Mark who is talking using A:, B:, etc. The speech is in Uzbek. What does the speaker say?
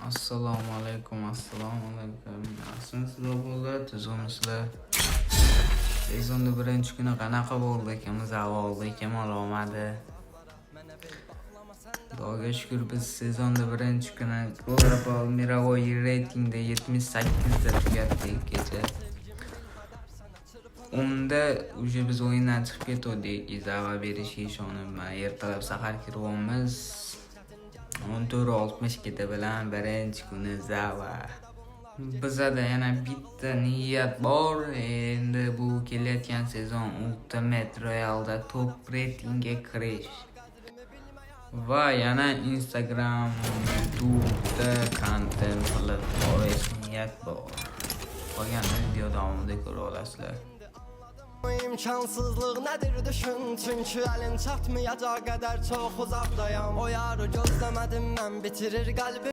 A: Assalomu alaykum, assalomu alaykum. Yaxshimisizlar, bolalar, tuzukmisizlar? Sezonni birinchi kuni qanaqa bo'ldi? Kim oldi, kim olmadi? Xudoga shukur, biz sezonni birinchi kuni global мировой reytingda 78 ta tugatdik kecha. Unda уже biz o'yindan chiqib ketgandik, Izava berishiga ishonib, man ertalab sahar kiryapmiz. 14:62 bilan birinchi kuni Zava. Bizada yana bitta niyat bor. Endi bu kelayotgan sezon Ultimate Royalda top reytingga kirish. Va yana Instagram, YouTube'da kontent qilib borish niyat bor. Qolganini video davomida ko'ra olasizlar.
B: İmkansızlık nedir düşün, çünkü elin çatmayacağı kadar çok uzaktayım. O yarı gözlemedim ben, bitirir kalbimi.